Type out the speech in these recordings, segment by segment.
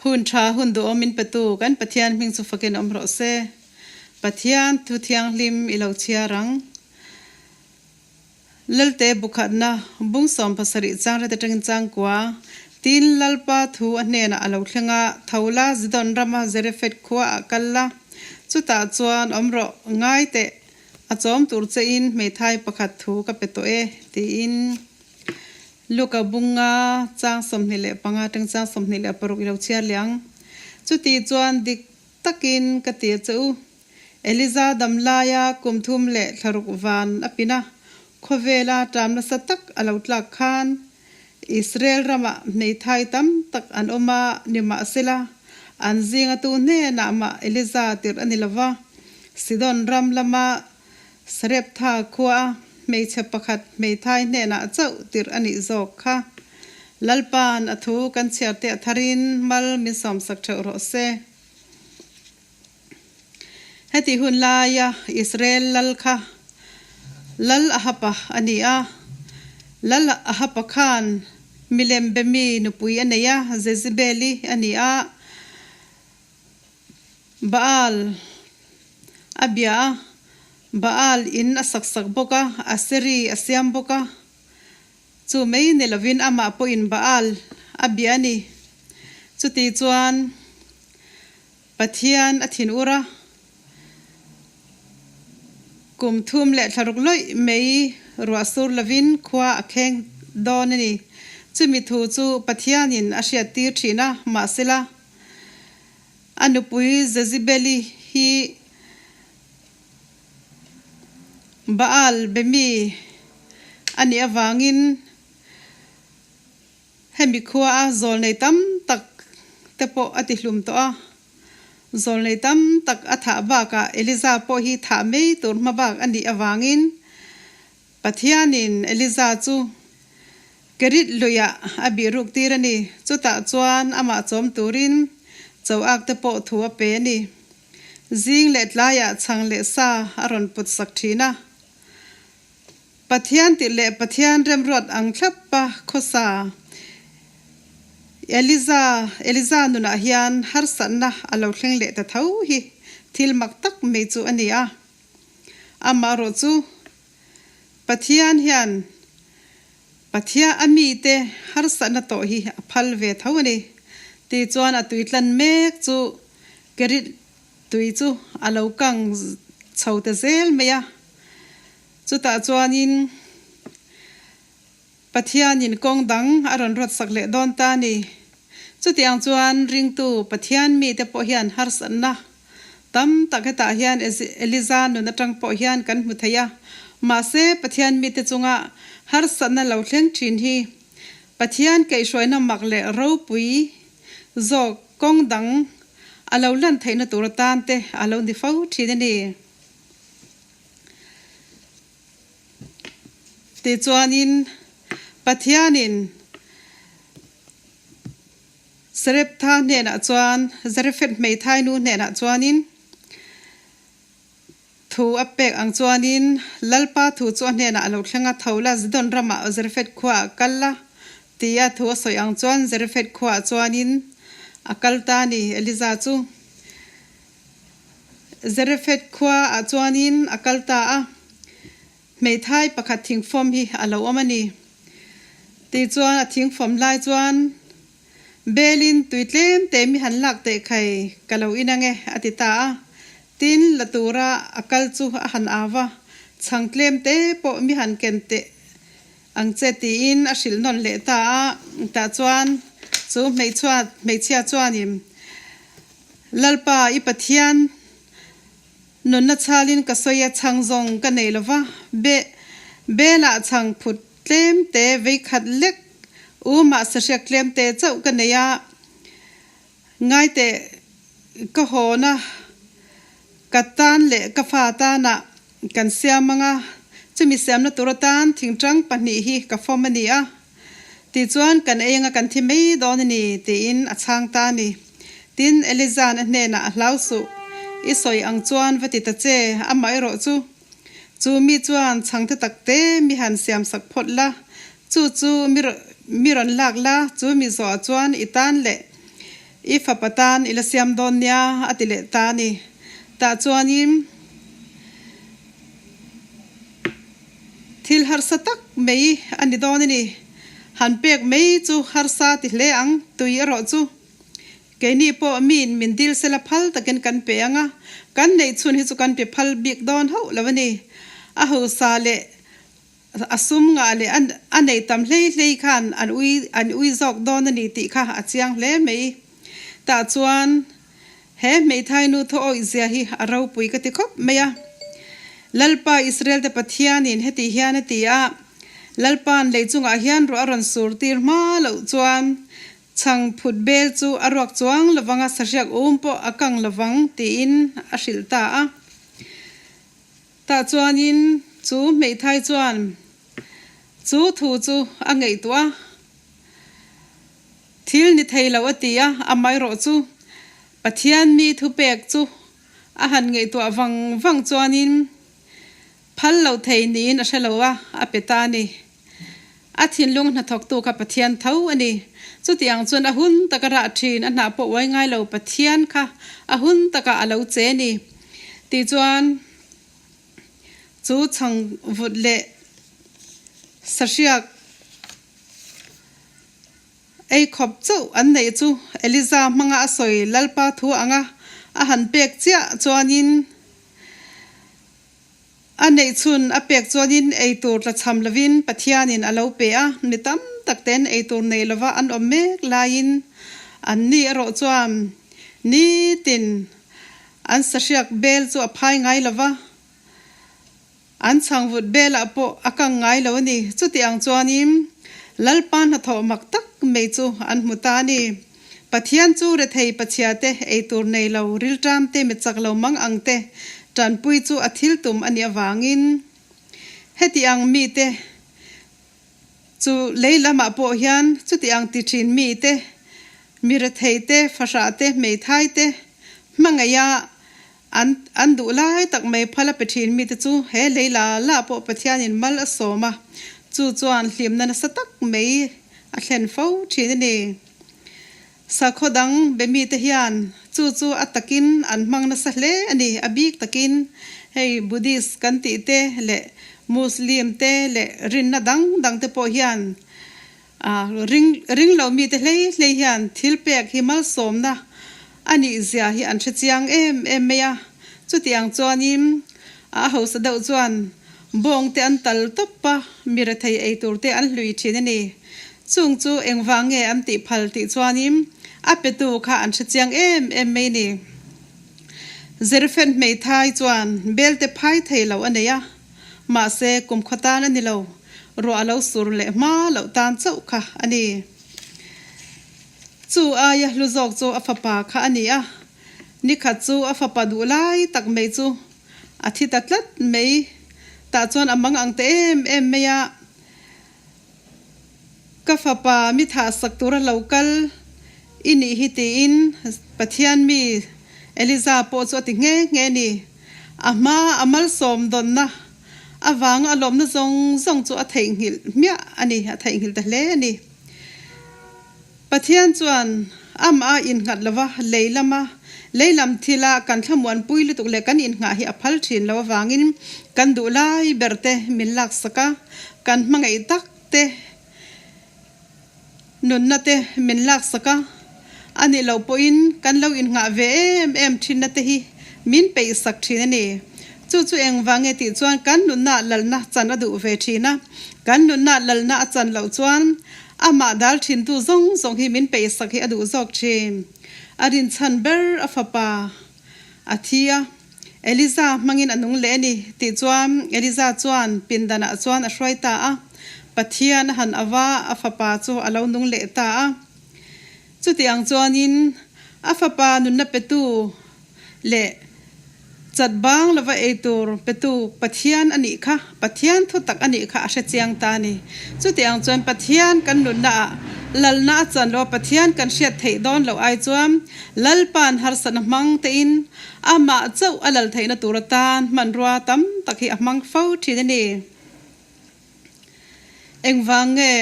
Hun tha hun duhawm in petu kan Pathian hming chu fakin awm rawh se. Pathian thu thianghlim i lo chhiar ang. Lalte bukhatna bung 70 chang ret atangin changkua tin Lalpa thu a hnenah a lo thleng a, tho la Zidon rama Zarephath khua ah kal la, chutah chuan awm rawh, ngai teh, a chawm tur che in hmeithai pakhat thu ka pe tawh e, tiin Luka bunga chang 25 atang chang 26 i lo chhiar leh ang. Chuti chuan dik takin ka ti a che u. Eliza dam laia kum thum leh thlaruk van a pin a, khawvela ṭam nasa tak a lo tlak khan Israel ramah hmeithai tam tak an awm a, nimahsela an zinga tu hnenah mah Eliza tirh a ni lo va. Sidon ram lama Sareptha khua a hmeichhe pakhat hmeithai hnenah chauh tirh a nih zawk kha. Lalpa'n a thu kan chhiar teh tharin mal min sawmsak ṭheuh rawh se. Heti hun laia Israel lal kha Lal Ahaba a ni a. Lal Ahaba khan milem be mi nupui a nei a, Jezebeli a ni a. Baal a bia a, Baal in a sak sak bawk a, Aseri a siam bawk a. Chu mai ni lovin amah pawhin Baal a bia a ni. Chuti chuan Pathian a thin ur a, kum thum leh thlaruk lawih mai ruah sur lovin khua a kheng dawn a ni. Chumi thu chu Pathianin a hriat tir thin a, mahsela a nupui Jezebeli hi Baal be mi a nih avangin Hemi khua a zawlnei tam tak te pawh a ti hlum tawh a, zawlnei tam tak a thah bakah Eliza pawh hi thah mai tur hma bak a nih avangin Pathianin Eliza chu Kerit luiah a bih ruk tir a ni. Chutah chuan amah chawm turin cho ak te pawh thu a pe a ni. Zing leh tlaiah chhang leh sa a rawn put sak thin a. Pathian tih leh Pathian remruat ang thlap a khawsa. Eliza, Eliza nunah hian harsatna a lo thleng leh ta tho hi thil mak tak mai chu a ni a. Amaherawh chu Pathian hian Pathian a mite harsatna tawh hi a phal ve tho a ni. Tichuan a tuitlan mek chu Kerit tui chu a lo kang chho ta zel mai a. Chutah chuanin Pathianin kawng dang a rawn ruatsak leh dawn ta a ni. Chutiang chuan ringtu Pathian mite pawh hian harsatna tam tak hetah hian Eliza nun atang pawh hian kan hmu thei a. Mahse, Pathian mite chunga harsatna lo thleng thin hi Pathian kaihhruaina mak leh ropui zawk kawng dang a lo lan theihna tur atan te a lo ni fo thin a ni. Tichuanin Pathianin Sareptha hnenah chuan, Zarephath hmeithai nu hnenah chuanin thu a pek ang chuanin Lalpa thu chu a hnenah a lo thleng a, Tho la, Zidon ramah Zarephath khuaah kal la, tia thu a sawi ang chuan Zarephath khuaah chuanin a kal ta a ni, Eliza chu. Zarephath khua ah chuanin a kal ta a, hmeithai pakhat thingfawm hi a lo awm a ni. Tichuan a thingfawm lai chuan Belin tui tlem te mi han lak teh khai ka lo in ange a ti ta a. Tin la tura a kal chu a han au va, chhang tlem te pawh mi han ken teh ang che tiin a hrilh nawn leh ta a. Tah chuan chu hmeichhia chuanin Lalpa, i Pathian nunna chhalin ka sawi a, chhang zawng ka nei lo va, be Belah chhang phut tlem te vei khat lek u mah sahriak tlem te chauh ka nei a, ngai teh ka hawn a, ka tan leh ka fa tanah kan siam ang a, chumi siamna tur atan thingtang pahnih hi ka fawm a ni a. Tichuan, kan ei anga kan thi mai dawn a ni, tiin a chhang ta a ni. Tin, Eliza'n a hnenah a hlau suh, I sawi ang chuan va ti ta che, amaherawh chu, chu mi chuan chhangte takte mi han siamsak phawt la, chu chu mi mi rawn lak la, chu mi zawhah chuan i tan leh. I fapa tan i la siam dawn nia a ti leh ta a ni. Tah chuanin thil harsa tak mai a ni dawn a ni. Han pek mai chu harsa ti hle ang, tui erawh chu keini pawh miin min dil sela phal takin kan pe ang a, kan neih chhun hi chu kan pe phal bik dawn hauh lo a ni. A hausa leh A sum ngah leh a nei tam hlei hlei khan an ui an ui zawk dawn a ni tih kha a chiang hle mai. Tah chuan he hmeithai nu thaw awih zia hi a ropui ka ti khawp mai a. Lalpa Israel te Pathianin heti hian a ti a, Lalpa'n lei chungah hian ruah a rawn sur tir hma loh chuan chhang phut bel chu a ruak chuang lovang a, sahriak um pawh a kang lovang tiin a hrilh ta a. Tah chuanin chu hmeithai chuan chu thu chu a ngaihtuah a, Thil ni thei lo a ti a, amaherawh chu Pathian mi thupek chu a han ngaihtuah vang vang chuanin phal lo thei niin a hre lo a, a pe ta a ni. A thinlung hnathawktu kha Pathian tho a ni. Chutiang chuan a hun taka rah thin, a hnah pawh uai ngai lo Pathian kha a hun takah a lo che a ni. Tichuan, chu chhang vut leh sahriak ei khawp chauh an neih chu Eliza hmanga a sawi Lalpa thu anga a han pek chiah chuanin, A neih chhun a pek chuanin eitur tla chham lovin Pathianin a lo pe a, mi tam tak ten eitur nei lova an awm mek laiin an ni erawh chuan nitin an sahriak bel chu a phai ngai lova, an chhangvut belah pawh a kang ngai lo a ni. Chuti ang chuanin Lalpa hnathawh mak tak mai chu an hmu ta a ni. Pathian chu rethei pachhia te, eitur nei lo, rilṭam te, mi chak lo mang ang te ṭanpui chu a thil tum a nih avangin heti ang mite chu lei lamah pawh hian chuti ang ti ṭhin mite, mi rethei te, fahrah te, hmeithai te hmangaih a an an duh lai tak mai phal a pe ṭhin mite chu he lei la la pawh Pathianin mal a sawm a, chu chuan hlimna nasa tak mai a thlen fo ṭhin a ni. Sakhaw dang be mite hian chu chu a takin an hmang nasa hle a ni. A bik takin hei Buddhist kan tih te leh Muslim te leh rinna dang dang te pawh hian ring ring lo mite hlei hlei hian thil pek hi malsawmna a nih zia hi an hre chiang em em mai a. Chutiang chuanin a hausa deuh chuan bawng te an tal tawp a, mi rethei ei tur te an hlui thin a ni. Chung chu engvang nge an tih phal tih chuanin a petu kha an hre chiang em em mai ni. Zerfen hmeithai chuan belte phai thei lo a nei a, mahse kumkhaw tan a ni lo, ruah a lo sur leh hma loh tan chauh kha a ni. Chu aia hlu zawk chu a fapa kha a ni a, nikhat chu a fapa duh lai tak mai chu a thi ta tlat mai, tah chuan a mang ang ta em em mai a. Ka fapa mi thah sak tura lo kal i nih hi tiin Pathian mi Eliza pawh chu a ti nghe nghe a ni. A hma a malsawm dawnna avanga a lawmna zawng zawng chu a theihnghilh hmiah a ni, a theihnghilh ta hle a ni. Pathian chuan amah a innghat lova lei lama lei lam thila kan thlamuanpui lutuk leh kan innghah hi a phal thin lo avangin kan duh lai ber te min laksak a, kan hmangaih tak te nunna te min laksak a, a nih loh pawhin kan lo innghah ve em em thinna te hi min peihsak thin a ni. Chu chu engvang nge tih chuan kan nunna lalna chan a duh ve thin a, kan nunna lalna a chan loh chuan Amah dal thintu zawng zawng hi min peihsak hi a duh zawk thin. A rinchhan ber a fapa a thi a, Eliza hmangin a nung leh a ni tih chuan Eliza chuan pindanah chuan a hruai ta a, Pathian a han ava a fapa chu a lo nung leh ta a. Chuti ang chuanin a fapa nunna petu leh chat bang lova ei tur petu Pathian a nih kha, Pathian thu tak a nih kha a hre chiang ta a ni. Chuti ang chuan Pathian kan nunna ah lalna a chan lo a, Pathian kan hriat theih dawn loh ai chuan Lalpa'n harsatna hmang tein amah chauh a lal theihna tur atan hmanrua tam tak hi a hmang fo thin a ni. Engvang nge?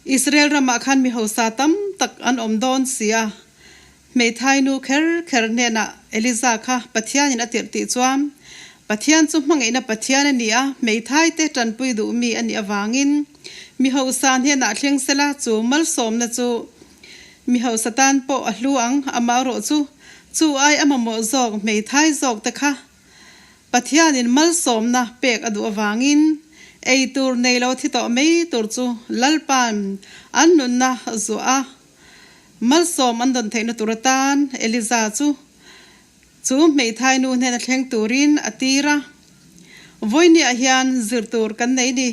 Israel ramah khan mi hausa tam tak an awm dawn si a. Hmeithai nu kher kher hnenah Eliza kha Pathianin a tirh tih chuan Pathian chu hmangaihna Pathian a ni a, hmeithai te tanpui duh mi a nih avangin mi hausa hnenah thleng sela chu malsawmna chu mi hausa tan pawh a hlu ang, amaherawh chu chu ai a mamawh zawk hmeithai zawk te kha Pathianin malsawmna pek a duh avangin ei tur nei lo thi tawh mai tur chu Lalpa'n an nunna zuah a, malsawm an dawn theihna tur atan Eliza chu chu hmeithai nu hnena thleng turin a tir a. Vawinia hian zir tur kan nei ni.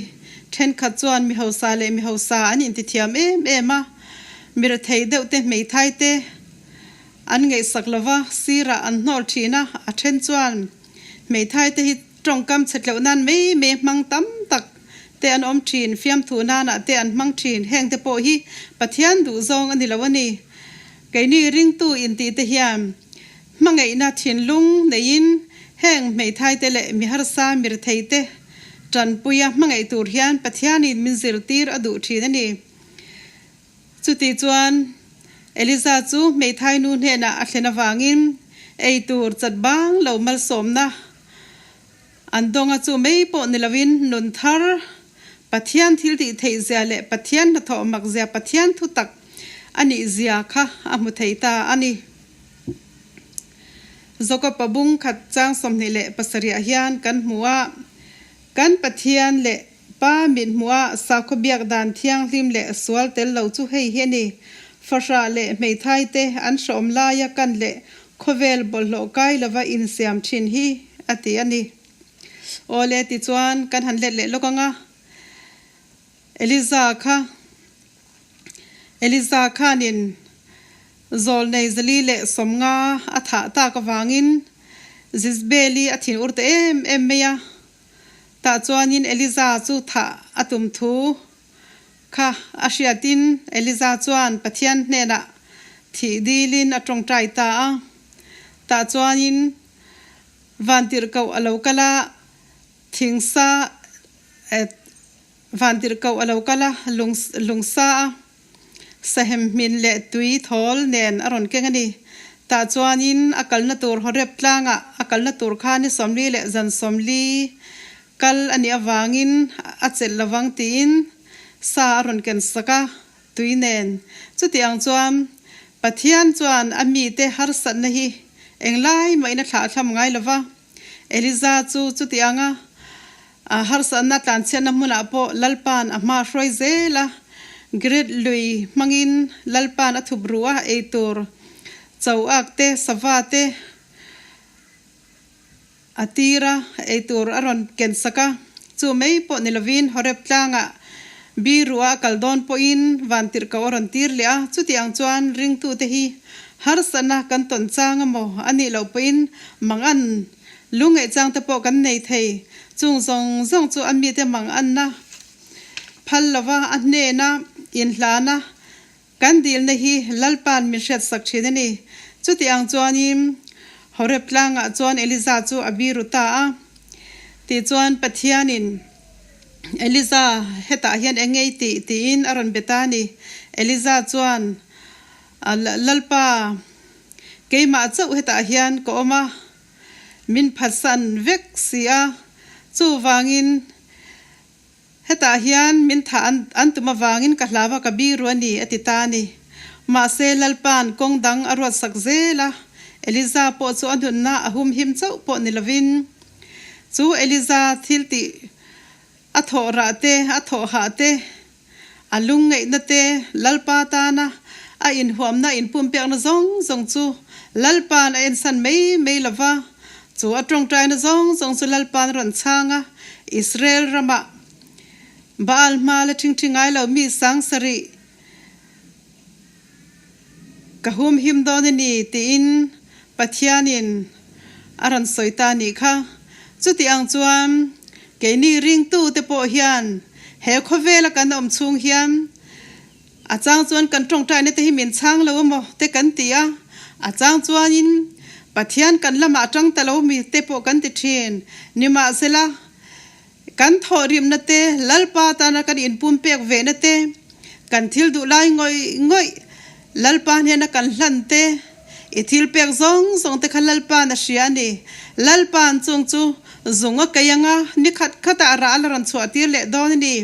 Thenkhat chuan mi hausa leh mi hausa an intithiam em em a, mi rethei deuh te hmeithai te An ngaihsak lova sirah an hnawl thin a, a then chuan hmeithai te hi tawngkam chhe tleuh nan mai mai hmang tam tak te an awm thin, fiamthu nanah te an hmang thin, heng te pawh hi Pathian duh zawng a ni lo a ni. Keini ringtu intih te hian hmangaihna thinlung neiin heng hmeithai te leh mi harsa mirthei te tanpuia hmangaih tur hian Pathianin min zirtir a duh thin a ni. Chuti chuan Eliza chu hmeithai nu hnenah a thlen avangin ei tur chat bang lo malsawmna an dawng a, chu mai pawh ni loin nun thar Pathian thil tih theih zia leh Pathian hnathawh mak zia Pathian thu tak a nih zia kha a hmu thei ta a ni. Jakob-a bung khat chang 27 ah hian kan hmu a, Kan Pathian leh Pa mit hmuh a sakhaw biak dan thianghlim leh sual tel lo chu hei hi a ni. Fahrah leh hmeithai te an hrawm laia kan leh khawvel bawlhhlawh kai lova insiam thin hi a ti a ni. Awle tichuan kan han let leh lawk ang a, Eliza kha Eliza khanin zawlnei 450 a thah tak avangin Jezebeli a thinur ta em em mai a. Tah chuanin Eliza chu thah a tum thu kha a hriatin Eliza chuan Pathian hnenah thih dilin a tawngtai ta a. Tah chuanin vantirhkoh a lo kal a, thingsa vantirhkoh a lo kal a, lungsa a sahem hmin leh tui thawl nen a rawn keng a ni. Tah chuanin a kalna tur Horeb tlangah a kalna tur kha ni 40 leh zan 40 kal a nih avangin a chelh lovang tiin sa a rawn ken sak a, tui nen. Chuti ang chuan Pathian chuan a mite harsatna hi englai mahin a thlahthlam ngai lova. Eliza chu chuti anga A harsatna tlanchhiatna hmunah pawh Lalpa'n a hma hruai zel a, Giret lui hmangin Lalpa'n a thup ru a, eitur cho ak te, sava te a tir a, eitur a rawn ken sak a. Chu mai pawh ni lovin Horeb tlangah biru a a kal dawn pawhin vantirhkoh a rawn tir leh a, chuti ang chuan ringtute hi harsatna kan tawn chang amaw a nih loh pawhin mangan Lungngaih chang te pawh kan nei thei. Chung zawng zawng chu a mite mang anna phal lova a hnena inhlana kan dilna hi Lalpa'n min hriatsak thin a ni. Chuti ang chuanin Horeb tlangah chuan Eliza chu a biru ta a. Tichuan Pathianin Eliza hetah hian eng ngei tih tiin a rawn be ta a ni. Eliza chuan Lalpa Keimah chauh hetah hian ka awm a, min phatsan vek si a, chuvangin hetah hian min thah an tum avangin ka hlau a, ka biru a ni, a ti ta a ni. Mahse, Lalpa'n kawng dang a ruatsak zel a, Eliza pawh chu a hnunna a humhim chauh pawh ni lovin, chu Eliza thiltih a thawh rah te, a thawh hah te, A lungngaihna te, Lalpa tana a inhuamna inpumpiakna zawng zawng chu Lalpa'n a ensan mai mai lo va, chu a tawngtaina zawng zawng chu Lalpa'n a rawn chhang a, Israel ramah Baal hma la ṭhingṭhi ngai lo mi 7000 ka humhim dawn a ni tiin Pathianin a rawn sawi ta a nih kha. Chuti ang chuan keini ringtute pawh hian he khawvela kan awm chhung hian a chang chuan kan tawngtaina te hi min chhang lo emaw te kan ti a, a chang chuanin Pathian kan lamah a tang ta lo mi te pawh kan ti thin. Nimahsela, Kan thawhrimna te, Lalpa tana kan inpumpek vehna te, Kan thil duh lai ngawih ngawih Lalpa hnena kan hlan te, i thil pek zawng zawng te kha Lalpa'n a hria a ni. Lalpa'n chung chu zung a kei anga ni khat khatah a rah la rawn chhuah tir leh dawn a ni.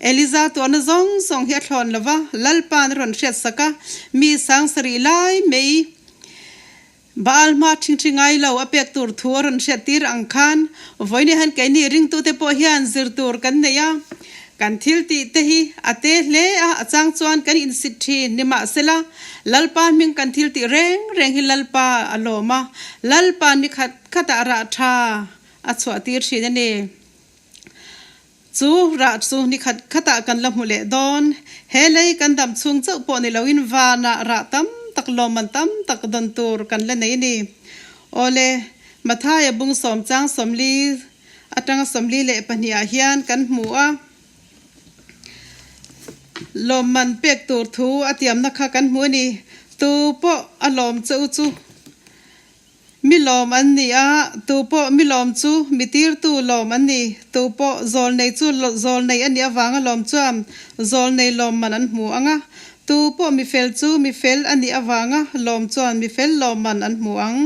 Eliza tuahna zawng zawng hi a thlawn lo va, Lalpa'n a rawn hriat sak a, mi sang sarih lai mai Baal hma ṭhingṭhi ngai lo a pek tur thu a rawn hriat tir ang khan vawiin hian keini ringtute pawh hian zir tur kan nei a, kan thil tih te hi a te hle a, a chang chuan kan insit ṭhin. Nimahsela, Lalpa hming kan thil tih reng reng hi Lalpa a lawm a, Lalpa ni khat khatah rah ṭha a chhuah tir ṭhin a ni. Chu rah chu ni khat khatah kan la hmu leh dawn. He lei kan dam chhung chauh pawh ni loin vanah rah tam tak lawmman tam tak dawn tur kan la nei a ni. Awle, Mathaia bung sawmchang 40 atanga 42 ah hian kan hmu a. Lawmman pek tur thu a tiamna kha kan hmu a ni. Tu pawh a lawm che u chu. Mi lawm an ni a, tu pawh mi lawm chu mi tirtu lawm an ni. Tu pawh zawlnei chu zawlnei a nih avanga lawm chuan zawlnei lawmman an hmu ang a, tu pawh mi fel chu mi fel a nih avanga lawm chuan mi fel lawmman an hmu ang.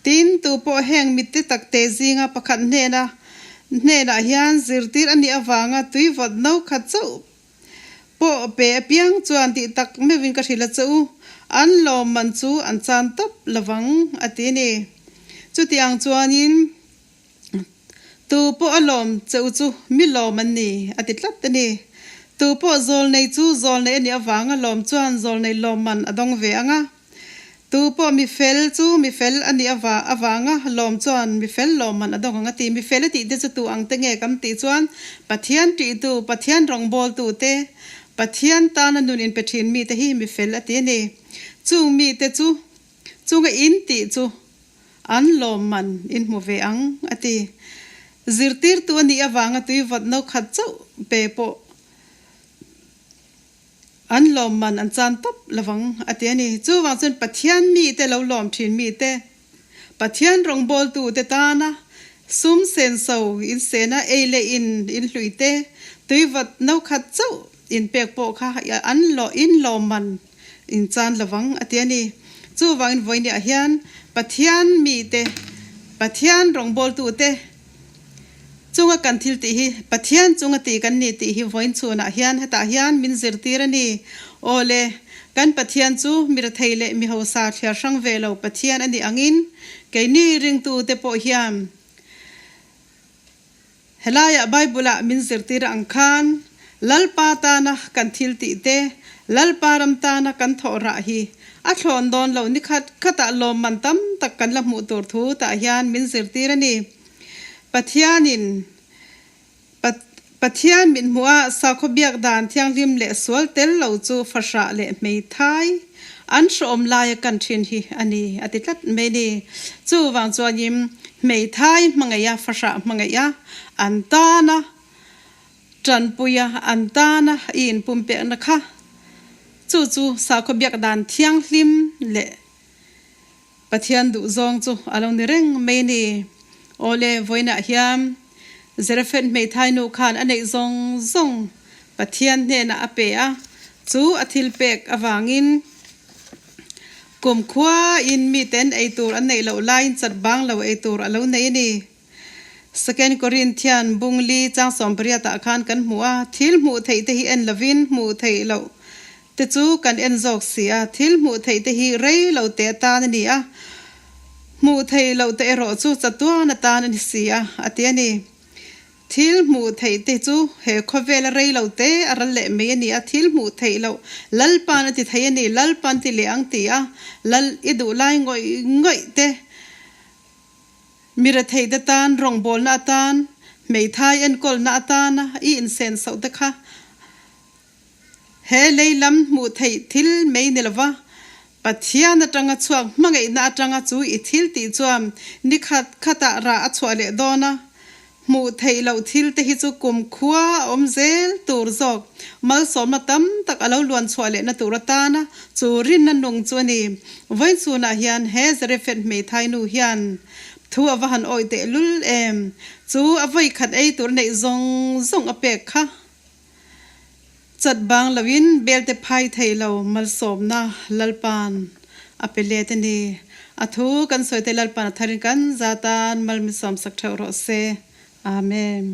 Tin, tu pawh heng mitte takte zinga pakhat hnena hnenah hian zirtir a nih avanga tui vawt no khat chauh Pawh pe apiang chuan tih tak meuhin ka hrilh a che u, an lawmman chu an chan tawp lovang, a ti a ni. Chutiang chuanin tu pawh a lawm che u chu mi lawm an ni, a ti tlat a ni. Tu pawh zawlnei chu zawlnei a nih avanga lawm chuan zawlnei lawmman a dawng ve ang a. Tu pawh mi fel chu mi fel a nih ava avanga lawm chuan mi fel lawmman a dawng ang a ti. Mi fel a tih te chu tu ang te nge kan tih chuan Pathian ṭihtu, Pathian rawngbawltu te, Pathian tana nun inpe ṭhin mi te hi mi fel a ti a ni. Chung mi te chu chunga in tih chu an lawmman in hmu ve ang a ti. Zirtirtu a nih avanga tui vawt no khat chauh pe pawh An lawmman an chan tawp lovang a ti a ni. Chuvang chuan Pathian mite lo lawm thin mite, Pathian rawngbawltute tana sum senso insena ei leh in inhlui te, tuivat no khat chauh inpek pawh kha an in lawmman in chan lovang a ti a ni. Chuvangin vawinia hian Pathian mite, Pathian rawngbawltute, Chunga kan thil tih hi Pathian chunga tih kan ni tih hi vawiin chhunah hian hetah hian min zirtir a ni. Aw le, kan Pathian chu mi rethei leh mi hausa thliar hrang ve lo Pathian a nih angin keini ringtute pawh hian helaiah Bible-ah min zirtir ang khan Lalpa tana kan thil tih te, Lalpa ram tana kan thawh rah hi a thlawn dawn lo ni khat khatah lawmman tam tak kan la hmuh tur thu tah hian min zirtir a ni. Pathianin Pathian mit hmuh a sakhaw biak dan thianghlim leh sual tel lo chu fahrah leh hmeithai an hrawm laia kan thin hi a ni a ti tlat mai ni. Chuvang chuanin hmeithai hmangaih a fahrah hmangaih a an tana tanpui a an tana i inpumpekna kha chu chu sakhaw biak dan thianghlim leh Pathian duh zawng chu a lo ni reng mai a ni. Awle, vawiinah hian Zarephath hmeithai nu khan a neih zawng zawng Pathian hnenah a pe a, chu a thil pek avangin kumkhuain miten ei tur an neih loh laiin chat bang lo ei tur a lo nei a ni. Second Corinthian bung li chang 80 ah khan kan hmu a, thil hmuh theih te hi en lovin hmuh theih loh te chu kan en zawk si a, thil hmuh theih te hi rei lo te atan a ni a, hmuh theih loh te erawh chu chatuan atan a ni si a, a ti a ni. Thil hmuh theih te chu he khawvela rei lo te a ral leh mai a ni a, thil hmuh theih loh Lalpa'n a ti thei a ni, Lalpa'n ti leh ang ti a, Lal i duh lai ngawih ngawih te, Mi retheite tan rawngbawlna atan, hmeithai enkawlna atana i insen soh te kha he lei lam hmuh theih thil mai ni lova, Pathian atanga chhuak hmangaihna atanga chu i thil tih chuan ni khat khatah rah a chhuah leh dawn a, hmuh theih loh thil te hi chu kum khua a awm zel tur zawk malsawmna tam tak a lo luan chhuah lehna tur atana chu rinna nung chu a ni. Vawichhunah hian he Zarephath hmeithai nu hian thu a va han awih teh lul em? Chu a vawi khat ei tur neih zawng zawng a pek kha. Chat bang loin belte phai thei lo malsawmna Lalpa'n a pe let a ni. A thu kan sawi te Lalpa'n a tharin kan za tan mal min sawmsak theuh rawh se. Amen.